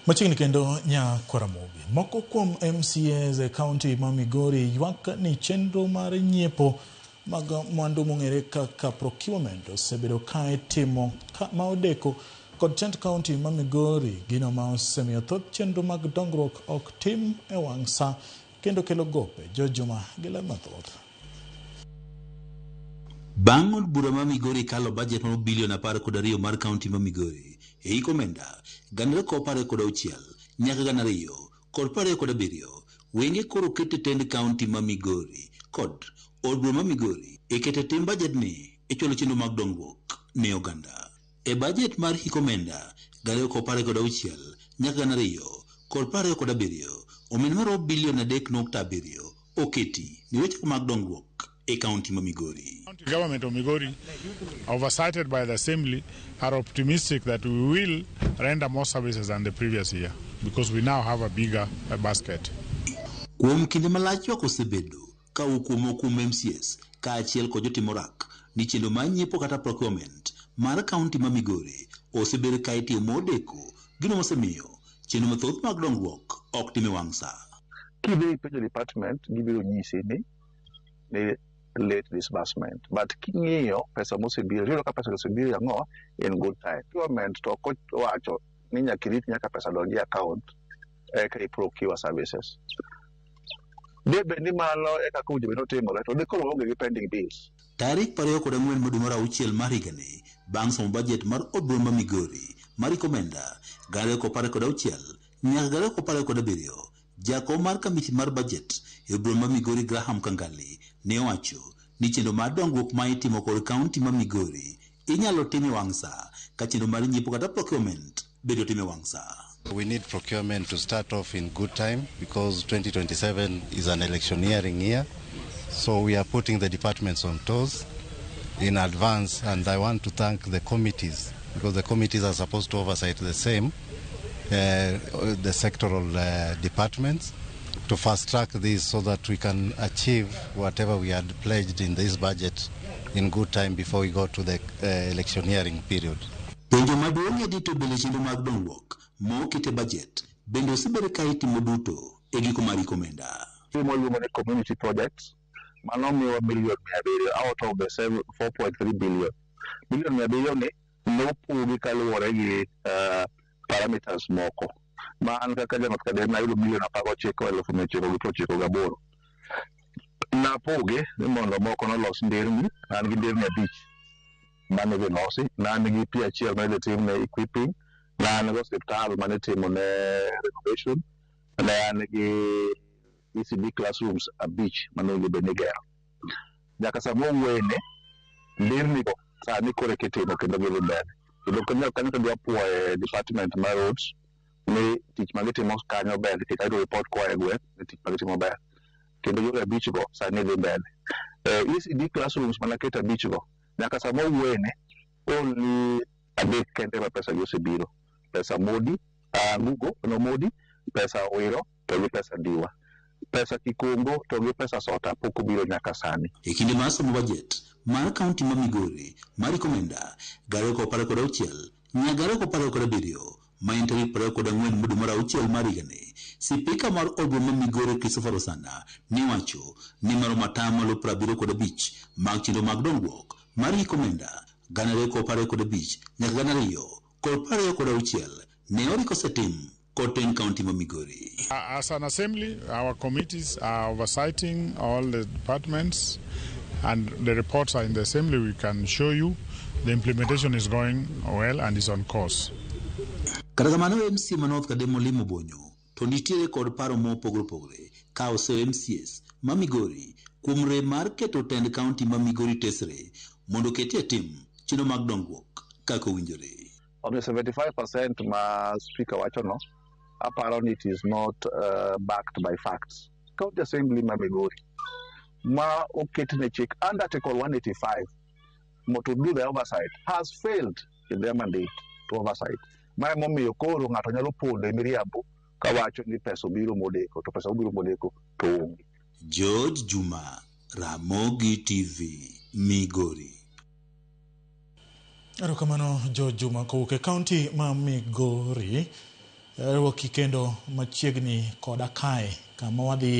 Machiegni kendo Nyakwaramogi. Moko kuom MCAs e kaunti ma Migori ywak ni chenro mar nyiepo mag mwandu mong'ere kaka procurement osebedo ka itimo ka ma odeko kod tend kaunti ma Migori, gino ma osemiyo thoth chenro mag dongruok ok tim e wang' sa kendo kelo gope. George Juma gi ler mathoth. Bang' od bura ma Migori kalo bajet maromo bilion 12 mar kaunti ma Migori e hik omenda 2016 nyaka 2027, wenge koro oket e tend kaunti ma Migori kod od bura ma Migori e keto e tim bajedni e chwalo chenro mag dongruok ne oganda. E bajet mar hik omenda 2016 nyaka 2027, omenda maromo bilion 3.7 oketi ne weche mag dongruok e kaunti ma Migori. County government of Migori, oversighted by the assembly, are optimistic that we will render more services than the previous year because we now have a bigger basket. Kuom kinde malach ywak osebedo ka wuok kuom moko kuom MCAs kaachiel kod jotim orak ni chenro mar nyiepo kata procurement mar kaunti ma Migori osebedo ka itiyo modeko, gino mosemiyo chenro mathoth mag dongruok ok tim e wang' sa. Kidhi ipenjo department, gibiro nyisi ni late disbursement. But king'iyo pesa mosebiro, iyudo ka pesa osebiro ang'o in good time. Procurement to ok owacho ni nyaka irit nyaka pesa donji e account eka i procure services. Debed ni mano e kaka owinjo bed ni otimore, to dikoro waonge gi pending bills. Tarik 24 mar dwe mar auchiel mar higani, bang' somo bajet mar od bura ma Migori mar hik omenda 2016 nyaka 2027, jakom mar kamiti mar bajet e od bura ma Migori Graham Kangali ne owacho ni chenro mar dongruok ma itimo kod kaunti ma Migori inyalo tim e wang' sa ka chenro mar nyiepo kata procurement bende otim e wang' sa. We need procurement to start off in good time because 2027 is an electioneering year. So we are putting the departments on toes in advance, and I want to thank the committees because the committees are supposed to oversight the same, the sectoral departments, to fast track this so that we can achieve whatever we had pledged in this budget in good time before we go to the electioneering period. Penjo maduong' e dito bende chenro mag dongruok ma oket e bajet bende osebedo ka itimo duto e giko mar hik omenda. Gima waluongo ni community projects, mano miyowa milion 700 out of the 4.3 billion. Milion 700 ni nopogi kaluwore gi parameters moko. Ma an kaka ja North Kadem nayudo milion 19,998. Napoge ni mondo moko nolos nderni, an gi nderni abich mane idhi losi, ne an gi pi achiel mane idhi timne equipping, ne an gi osiptal mane itimo ne renovation, ne an gi ECD classrooms abich mane onego bed ni igero. Nyaka sama wawuoyeni, nderni go sani koro eka itimo kendo gidhi mbele. Kendo kanyo to adwa puoye department mar roads ni tich ma gitimo kanyo ber nikech ayudo report koa e gweng' ni tich ma gitimo ber. Kendo yore abich go sani dhi mbele. ECD classrooms mana keto abich go, nyaka sama wawuoyeni, only adek kende ema pesa gi osebiro. Pesa Modi, Ngugo no Modi, pesa Owiro to gi pesa Ndiwa. Pesa Kikongo to gi pesa Sota pok obiro nyaka sani. E kinde mar somo bajet mar kaunti ma Migori mar hik omenda 2016 nyaka 2027 ma en tarik 24 mar dwe mar auchiel mar higani, sipika mar od bura ma Migori Christopher Osana ne owacho ni maromo atamalo 75 mag chenro mag dongruok mar hik omenda 2025 nyaka 2026 ne orik osetim kod tend kaunti ma Migori. As an assembly, our committees are oversighting all the departments and the reports are in the assembly. We can show you the implementation is going well and is on course. Kata kamano MCA ma North Kadem Olimo Bonyo to nitiere kod paro mopogore opogore ka oseyo MCAs ma Migori kuom rem mar keto tend kaunti ma Migori tesre mondo oketie tim chenro mag dongruok kaka owinjore. Of the 75% ma speaker wacho no, aparo ni it is not backed by facts. County Assembly ma Migori ma oketne chik under Article 185 to do the oversight has failed in their mandate to oversight. Ma emomiyo koro ng'ato nyalo pondo e miriambo kawacho ni pesa obiro modeko to pesa obiro modeko to onge. George Juma, Ramogi TV, Migori. Erokamano George Juma kowuok e kaunti ma Migori. Ruoki kendo machiegni koda kae kama wadhi.